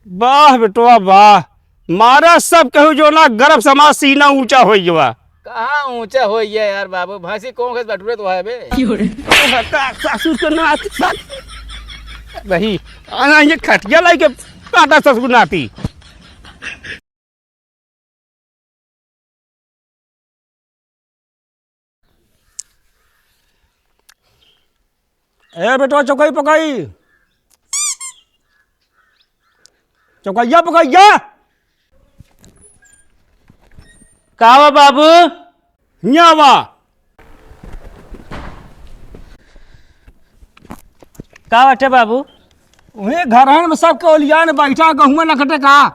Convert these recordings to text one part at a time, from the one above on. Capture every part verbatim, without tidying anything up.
वाह बेटवा वाह, मारा सब केहू जो ना गर्व समाज सीना ऊँचा होइ गवा। कहाँ ऊँचा होइ गया यार बाबू, भैंसी कौन खेत बटुरे तो है बे। का ससुर के नाती नहीं, आना ये खटिया लाई के काटा ससुर नाती। ए बेटवा, चौकई पकई, चौकइया पकइया। का बा बाबू? हियाँ बा। का बाटे बाबू? उहे घरहन में सबके ओलियान बैठा, गहुआ न कटे का?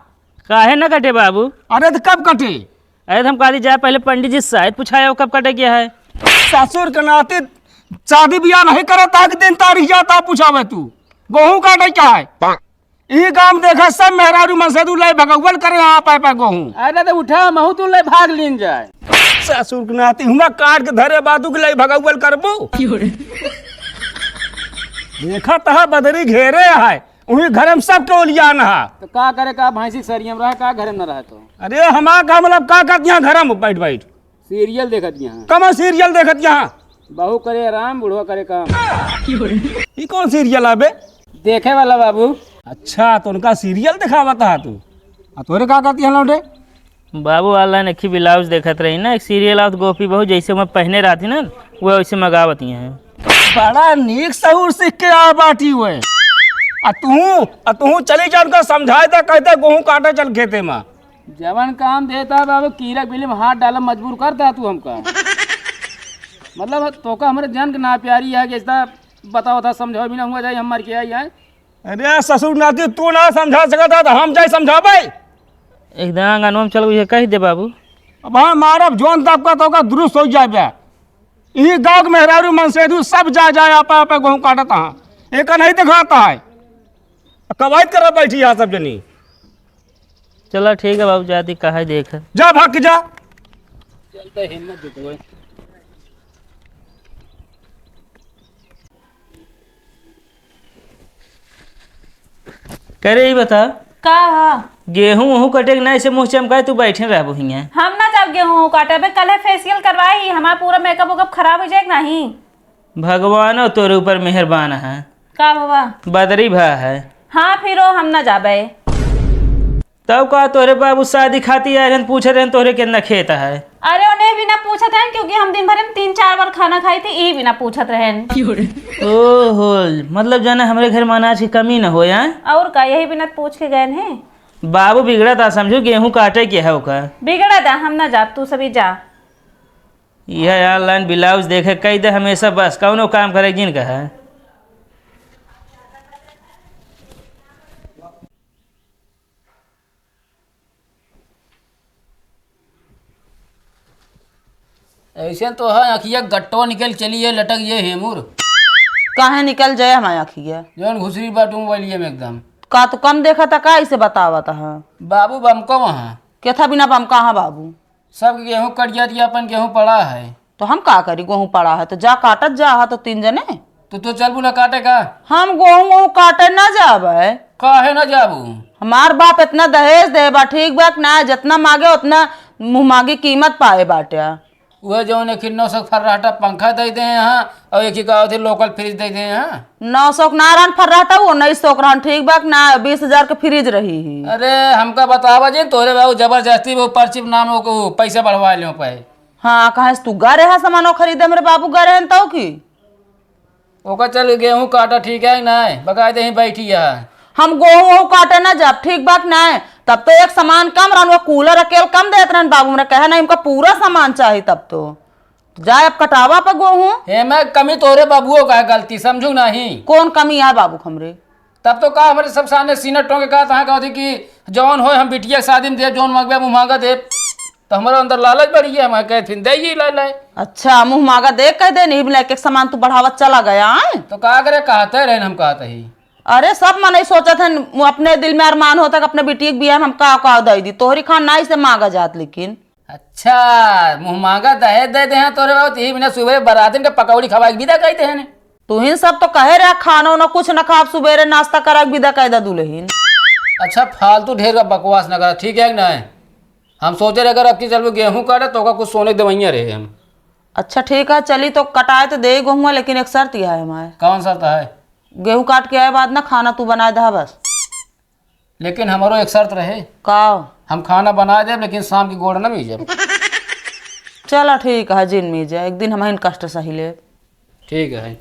काहे न कटे बाबू? अरे त कब कटे? अरे त हम कहली जाए पहले पंडित जी से शायद पुछाया कब कटे के है। ससुर के नाती शादी बियाह नहीं करत है कि दिन तारीख जाता पुछावे तू। गोहूँ काटे का है? ई काम देखा सब मेहरारू मन से तू लाई भगौवल करे यहाँ पे पे गोहूँ। अरे त उठा महू तू लाई भाग लीन जाए। ससुर के नाती हुआ काट के धरे बातू के लाई भगौवल करबो। देखा तहा बदरी घेरे है। उही घर में सब टोलियान हा। तो का करे का भैंसी सरियम रहा का घर में रहा तो। अरे हमार का मतलब का करती यहाँ घर में बैठ बैठ। सीरियल देखत यहाँ। कमा सीरियल देखत यहाँ। बहू करे आराम बुढ़वा करे काम। ई कौन सीरियल आबे? देखे वाला बाबू। अच्छा तो उनका सीरियल दिखावत हा तू। आ तोरे का करती है लौटे? बाबू, online एक ही ब्लाउज देखत रही ना, एक सीरियल आवत गोपी बहू, जैसे मैं पहने रहती ना, वो वैसे मंगावत ही हैं। बड़ा नीक सहूर सीख के आ बाटी हुए। आ तू, आ तू चली जा उनका समझाए दा, कहते गोहूँ काटे चल खेते में। जवन काम देता बाबू, कीरक बिली में हाथ डाला मजबूर करता तू हमका। मतलब तोका हमरे जान के ना प्यारी है कि ऐसा बताओ था, समझाओ भी ना हुआ जाए, हम मर के आई आए। अरे ससुर नाती, तू ना समझा सकत है, तो हम जाई समझाबे। एकदम आंगनवा में चल, उहे कह दे बाबू। अब हाँ मारब, जोन तबका तोका दुरुस्त हो जाबे। ई गाँव के मेहरारू मन से तू सब जा जाए, आपा आपा गोहूँ काटत हाँ, एक नहीं दिखाता है। कवायद कर बैठी यहाँ सब जनी। चला ठीक है बाबू, जाती कहा देख। जा भाग के जा। चलते हिम्मत जुटोए। करे, ई बता। का ह? गेहूं ओहू कटे के ना, ऐसे मुंह चमकाए तू बैठे रहबो हियां। हम ना जाब गेहूं ओहू काटे, अबे कल है फेशियल करवाई, हमार पूरा मेकअप वेकअप खराब हो जाए कि नहीं? भगवानो तोरे ऊपर मेहरबान है। का बाबा? बदरी भा है। हाँ, फिरो हम ना जाबे। तब का तोहरे बाबू शादी खातिर आए रहन, पूछे रहन तोहरे केतना खेत है? अरे उन्हें भी ना पूछत रहन, क्योंकि हम दिन भर में तीन चार बार खाना खाई थी, यही भी ना पूछत रहन। ओहो, मतलब जाना हमरे घर में अनाज की कमी न हो यार। और का, यही बिना पूछ के गए हैं। बाबू बिगड़ा था समझू, गेहूं काटे के है ओकर। बिगड़ा था, हम ना जाब, तू सभी जा। यह online ब्लाउज देखे कई दे हमेशा, बस कौनो काम करे जिन कहा। ऐसे तो है, अखिया गट्टो निकल चली है, लटक ये हेमुर। काहे निकल जाए हमारे अखिया? जौन घुसरी बाटू मोबाइलिया में एकदम। का तू कम देखा था का, इसे बतावत है? बाबू बमको वहाँ। केथा बिना बमका हाँ बाबू? सब गेहूं कट जाती है, अपन गेहूं पड़ा है। तो हम का करी, गेहूं पड़ा है तो जा काटत जा, हा तो तीन जने। तो, तो चलबू ना काटे का? हम गोहूं वोहूं काटे ना जाबे। काहे ना जाबू? हमार बाप इतना दहेज दे बा, ठीक बा कि ना? जितना मांगे उतना मुंह मांगी कीमत पाए बाटे। वह जौन एक नौ सौ फर्राटा पंखा दे दे हैं और एक ही का होते local fridge दे दे हैं। नौ सौ के ना रहन फर्राटा, वो उन्नीस सौ के रहन, ठीक बा कि ना? बीस हजार के fridge रही ही। अरे हमका बतावा जी, तोरे बाबू जबरदस्ती वो पर्ची नाम को पैसा बढ़वा लियो पे। हाँ, कहाँ से तू गा रहे सामानो खरीदे, मेरे बाबू गा रहे हैं तो की? ओका चल गेहूं काटा ठीक है कि नाय? बकायदे ही बैठी है। हम गेहूं वहूं काटे ना जाब, ठीक बात नाय। तब तो एक सामान कम रहन, वो कूलर अकेल कम देत रहन बाबू, हमरा कहे ना, इनका पूरा सामान चाही तब तो। जाए अब कटावा पे गेहूं। एमे कमी तोरे बाबुओ का है गलती, समझू नहीं? कौन कमी है बाबू हमरे? तब तो का हमरे सब सामने सीना टोंके का तहाँ कहती कि जौन होय हम बिटिया के शादी में देब, जौन मांगबे मुँह मांगा देब। तो हमारा अंदर लालच बढ़ी है, हम कहे फिर दे ही ला लाए। अच्छा, मुँह मांगा दे कह दे, नहीं बिना एक एक सामान तू बढ़ावत चला गया है। तो का करे, कहते रहे हम कहते ही। अरे सब मनई सोचत हन, अपने दिल में अरमान होता कि अपने बिटिया के बियाह में हम का का दे दी, तोहरी खान ना इसे मांगा जात लेकिन। अच्छा, मुँह मांगा दहेज दे दे हैं तोरे बाबू, तो यही बिना सुबह बरातिन के पकौड़ी खवाई के विदा कह दे हैं। तुहिन सब तो कहे रहे खाना उना कुछ न खाब, सुबेरे नाश्ता करा के विदा कह दे दुल्हन। अच्छा, फालतू ढेर का बकवास न करा, ठीक है कि नहीं? हम सोचे रहे, अगर अब की चल गेहूँ काटे, तो का कुछ सोने के दवइया रहे हम। अच्छा, ठीक है, चली तो कटाए तो दे गेहुआ, लेकिन एक शर्त यह है हमारे। कौन शर्त है? गेहूँ काट के आए बाद ना खाना तू बनाए दहा बस। लेकिन हमारो एक शर्त रहे। का? हम खाना बनाए देब, लेकिन शाम की गोड़ न मीजब। चला ठीक है, जिन मीजे, एक दिन हम कष्ट सही लेब। ठीक है।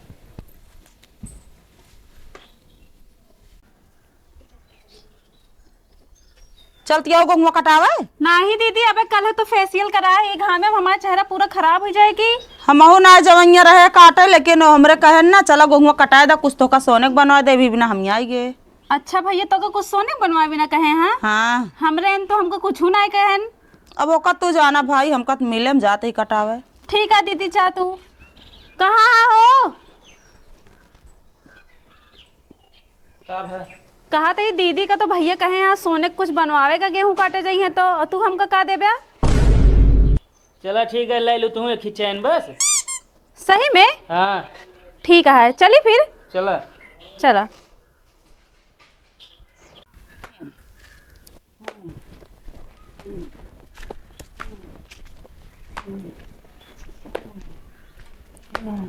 चलती आओ गेहुआ कटावे? नाही दीदी, अबे कल है तो फेशियल कराए, ये घामे में हमारा चेहरा पूरा खराब हो जाएगी। हमहू ना जवैया रहे काटे, लेकिन हमरे कहन ना, चला गेहुआ कटाए दा, कुछ तोका सोने के बनवा दे, अभी बिना हम आई गए। अच्छा भैया, तोका कुछ सोने के बनवा बिना कहे हैं? हाँ। हमरे इन तो हमको कुछ ना कहन। अब ओका तू जाना भाई, हमका तो मिले, हम जाते ही कटावे। ठीक है दीदी, जा तू। कहाँ हो? का है? कहा तो ये दीदी का तो भैया कहे यहाँ सोने के कुछ बनवावे का, गेहूँ काटे जाइए तो, और तू हमका का देबे? चला ठीक है, ले लो तू एक ही चैन बस। सही में? हाँ। ठीक है, चली फिर। चला। चला।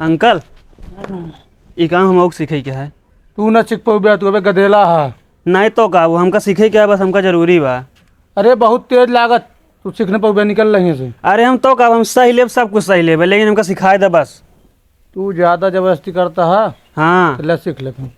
अंकल, ई काम हम ओक सीखे के है। तू ना सीख पउबे, तू अबे गदेला है। नहीं तो का, वो हमका सीखे के है, बस हमका जरूरी बा। अरे बहुत तेज लागत, तू सीख न पउबे, निकल रही से। अरे हम तो का, हम सही लेब, सब कुछ सही लेबे, लेकिन हमका सिखाए दे बस। तू ज्यादा जबरदस्ती करता है। हाँ। तो ले सीख ले फिर।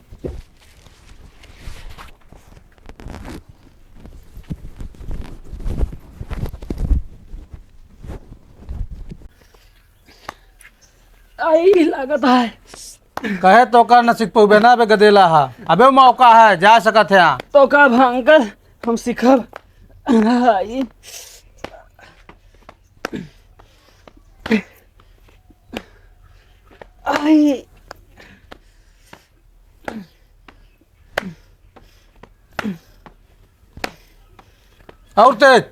आई लागत है। कहे तो का न सीख पउबे ना, अबे गदेला हा। अबे मौका है, जा सकत है। तो का भा अंकल, हम सीखब। आई। आई। और तेज।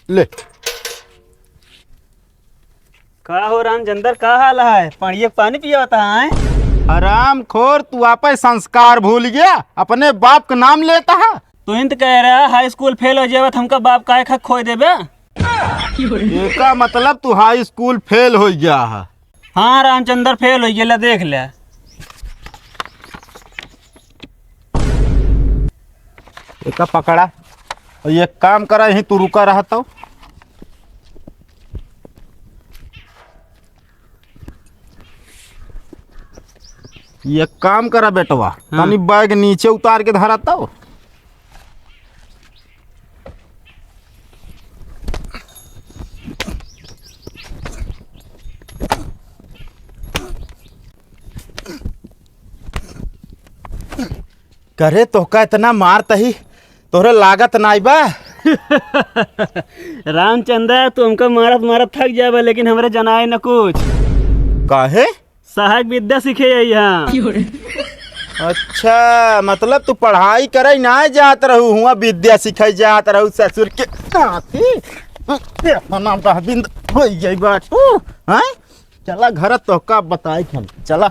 ले। का हो रामचंद्र, का हाल है? पानिये के पानी पियावत है? हरामखोर, तू आपे संस्कार भूल गया, अपने बाप का नाम लेता है। तू ही तो कह रहा हाई स्कूल फेल हो जावे त हमका बाप काहे खा खोए देबे? एका मतलब तू हाई स्कूल फेल हो गया है? हाँ रामचंद्र, फेल हो गया, ले देख ले। एका पकड़ा। और एक काम करा, यहीं तू रुका रहा तो। एक काम करा बेटवा, हाँ। तनी बैग नीचे उतार के धरा तो। करे तोहका इतना मारत ही, तोहरे लागत नाई बा? रामचंद्र, तू हमका मारत मारत थक जाबे, लेकिन हमरे जनाए न कुछ। काहे? सहायक विद्या सीखे आई हाँ। अच्छा, मतलब तू पढ़ाई करे ना जात रहू, हुआ विद्या सीखे जात रहू ससुर के नाती। तेरा नाम तो हबिंद हो गई बात। हैं? चला घर तोहका बताई हम, चला।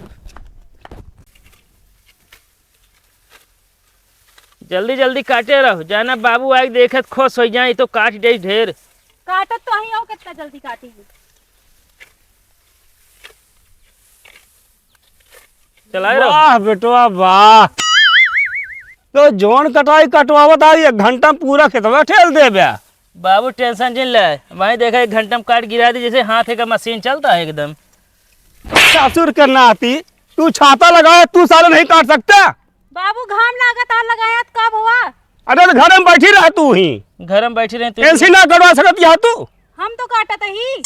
जल्दी जल्दी काटे रहो, जाना बाबू आए देखे त खुश हो जाए, तो काट दे ढेर। काटत तो ही हो, कितना जल्दी काटी। चलाए रहो। वाह बेटवा वाह, तो जौन कटाई कटवावत आ, एक घंटा में पूरा खेतवा ठेल देबे। बाबू टेंशन जिन ले, वहीं देखा एक घंटा में काट गिरा दी, जैसे हाथ का मशीन चलता है एकदम। ससुर के नाती, तू छाता लगाए, तू साले नहीं काट सकता। बाबू, घाम लागत आ, लगायत कब हुआ? अरे, तो घर में बैठी रह तू ही। घर में बैठी रहे तू। एसी ना कटवा सकत यहाँ तू। हम तो काटत ही।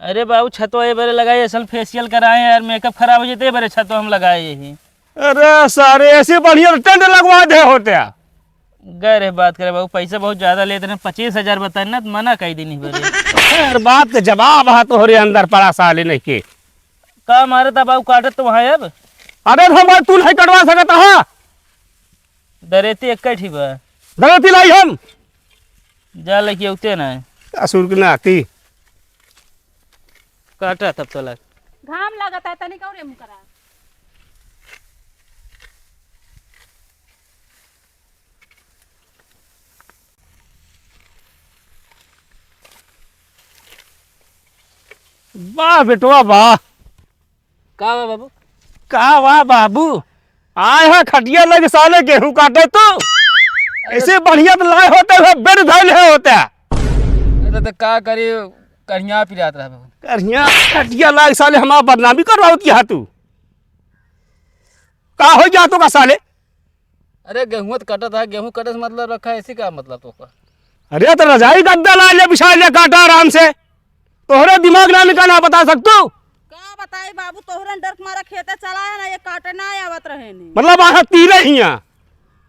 अरे बाबू, छतवा ये बरे लगाए, असल फेशियल कराए हैं यार, मेकअप खराब हो जाते, ये बरे छतवा हम लगाए यही। अरे सारे, एसी बढ़िया तो टेंट लगवा दे होते। गए रे बात करे बाबू, पैसा बहुत ज्यादा लेते रहे, पच्चीस हजार बताए ना, तो मना कही दी नहीं बरे। यार, बात के जवाब है तोहरे अंदर पड़ा साले नहीं के। का मारे था बाबू, काटत तो वहाँ अब। अरे तो भाई, तू नहीं कटवा सकता है। दरेती एक ही बा। दरेती लाई हम। जा लेके उते ना है। असुर के नाती। काटा तब तोला। घाम लागत है, तनिक और एम करा। वाह बेटवा वाह। का बा बाबू? का बा बाबू? आए है खटिया लगे साले गेहूं काटे तू। अरे ऐसे बढ़िया तो लाए होते हुए बेड धैले होते। अरे तो का करी, करिया पिरात रहा बाबू। करिया खटिया लाए साले हमार बदनामी करवावत यहाँ तू। का हो गया तो का साले? अरे गेहूं तो कटत है, गेहूं कटे से मतलब रखा है, ऐसी का मतलब तो का? अरे तो रजाई गद्दा ला ले, बिछा ले, काटा आराम से। तोहरे दिमाग ना निकाला, बता सकतू? का बताई बाबू, तोहरे डर के मारा खेते चला है ना, ये काटे ना आवत रहे ने। मतलब आहा तीरे हिया।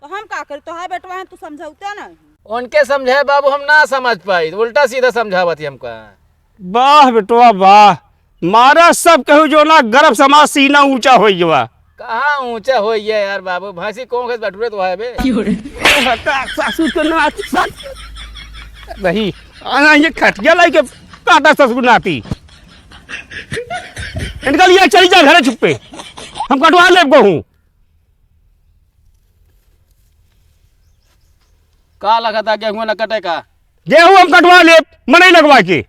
तो हम का करी, तोहार बेटवा है, तू समझौते ना। उनके समझाए बाबू हम ना समझ पाई, उल्टा सीधा समझावत ही हमका। वाह बेटवा वाह, मारा सब कहू जो ना गर्व समाज सीना ऊंचा होई गवा। कहाँ ऊंचा होई गया यार बाबू, भैंसी कौन खेत बटुरे तो है बे। क्यों रे? हटा सासू के नाती सासू। नहीं, आना ये खटिया लाई के काटा ससुर नाती। इनका लिए चली जा घरे चुप्पे, हम कटवा लेब गेहूं। का लगता गेहूं न कटे का? गेहूं हम कटवा लेब, मनई लगवा के।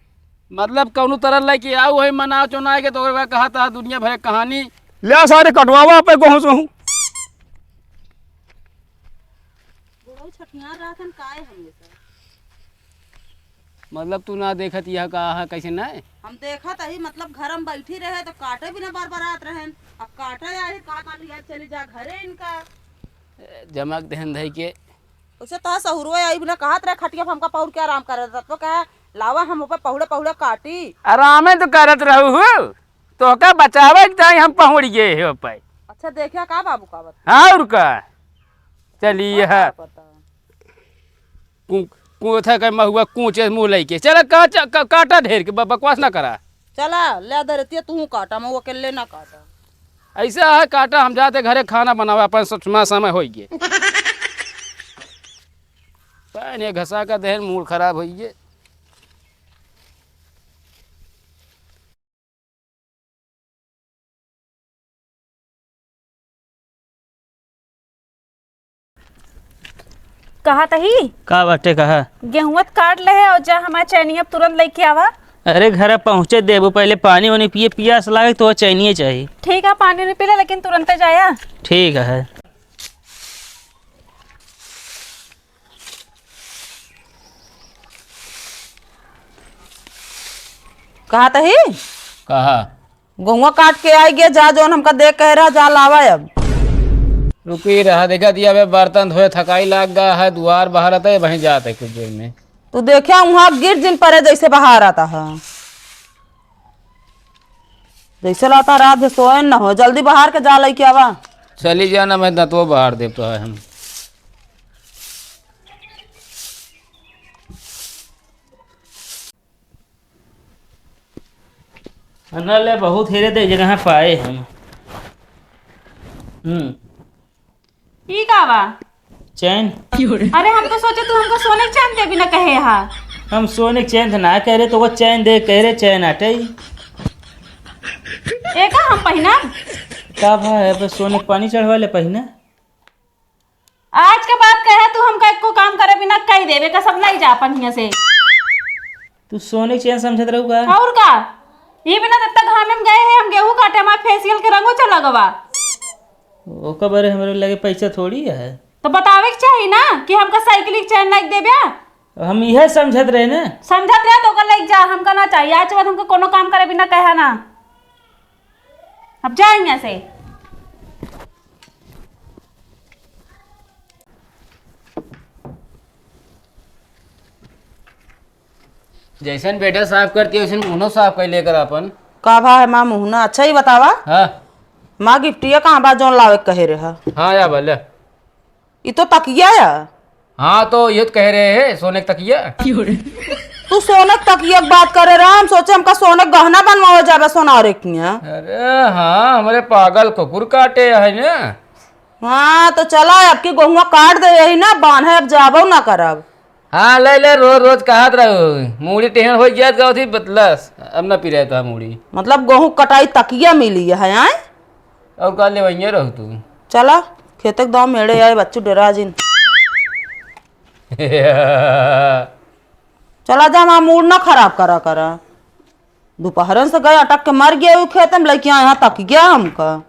मतलब कौनो तरह लेके आऊ है मना चुना के तो ओकरे बाद कहा था दुनिया भर के कहानी। ले सारे कटवावा पे गेहूं से हूं। बुढ़ऊ छठियार रहतन काहे हमेशा? मतलब तू ना देखत यह का है कैसे ना है? हम देखत अही, मतलब घर में बैठी रहे तो काटे भी ना बरबरात रहन। अब काटे आई का काट लिया, चली जा घरे इनका। ए, जमक देहन धई के। उसे तो सहुरवे आई बिना कहत रहे खटिया पे हमका पहुड़ के आराम करे रहता तो कहे लावा हम ऊपर पहुड़े पहुड़े काटी। आरामे तो करत रहू हो, तोहका बचावे के ताई हम पहुड़ गए हो पे। अच्छा देखिया का बाबू का बता। हाँ और का? चलिए हाँ, है। का पता। कू-, कूथे के महुआ कूचे मुँह लइके। चला काटा, का-, काटा ढेर के, ब-, बकवास ना करा। चला, ले दे रेतिया, तू काटा, महुआ के ले ना काटा। ऐसा है काटा, हम जाते घरे खाना बनावे, अपन सोचमा समय होइए। पानी घसा का देहन, मूड खराब होइए। कहा तही? का बाटे कहा? गेहुआ त काट ले है और जा हमार चैनी अब तुरंत लेके आवा। अरे घर पहुँचे देबो, पहले पानी वानी पिए, पियास लागे तो चैनिए चाही। ठीक है, पानी वानी पी ले, लेकिन तुरंते जाया। ठीक है। कहा तही? कहा? गहुआ काट के आई गया, जा जौन हमका देख कह रहा, जा लावा अब। रुकी रहा, देखा दिया बे, बर्तन धोए थकाई लाग गा है, दुआर बहारत है, वहीं जात है कुछ देर में। तू देखा वहाँ गिर जिन परे जैसे बहारत है। जैसे लाता रात भर सोए न हो, जल्दी बहार के जा लइके आवा। चली जा ना, मैं दतुआ बहार देब तो है हम। अन्ना ले बहुत हेरे दे जगह पाए हम। हम्म। ई का बा? चैन। अरे हम तो सोचे तू हमको सोने के चैन देबी ना कहे हा। हम सोने के चैन तो ना कह रहे, तो वो चैन दे कह रहे, चैन आटे ही। एका हम पहिना? का भा है, बस सोने के पानी चढ़वा ले पहिना। आज के बाद कहे तू हमका एको काम करे बिना कह देबे का सब नहीं जा अपन हियां से। तू सोने के चैन समझत रहू का? और का? ये बिना तब तक घामे में गए हैं हम गेहूं काटे, हमारे फेशियल के रंगो चला गवा। ओकर बारे हमरे लगे पैसा थोड़ी है। तो बतावे के चाही ना कि हमका साइकिल के चैन लाइक देबे। हम इहे समझत रहे ना। समझत रहे तो ओकर लाइक जा, हमका ना चाहिए। आज के बाद हमका कोनो काम करे बिना कहा ना। अब जा यहाँ से। जैसन बेटा साफ करती है, वैसन मुहनो साफ कर लेकर अपन। का भा है माँ मुहना? अच्छा ही बतावा। हाँ। माँ गिफ्टिया कहाँ बा जौन लावे के कहे रहे हा? हाँ, या बा, ले। ई तो तकिया है। हाँ, तो ये तो कह रहे हैं, सोने का तकिया। तू सोने के तकिया के बात करे रहा, हम सोचे हमका सोने के गहना बनवावे जाबे सोनारे किया। अरे हाँ, हमारे पागल कुकुर काटे है ना। हाँ, तो चला, अब की गोहुआ काट दे यही ना, बान्हे अब जाबो ना करब। हाँ, ले ले, रोज रोज कहत रहो, मूड़ी टेढ़ होइ जात गवत ही बतलस, अब ना पिराए तो मूड़ी। मतलब गोहूँ कटाई तकिया मिली है, आय? और का लेवइये रहो तू? चला, खेते के दाव मेड़े आए, बच्चू डेरा जिन। चला जा, हमार मूड ना खराब करा करा। दोपहरन से गए अटक के मर गया उ खेते में, लइके यहाँ तक गया हमका।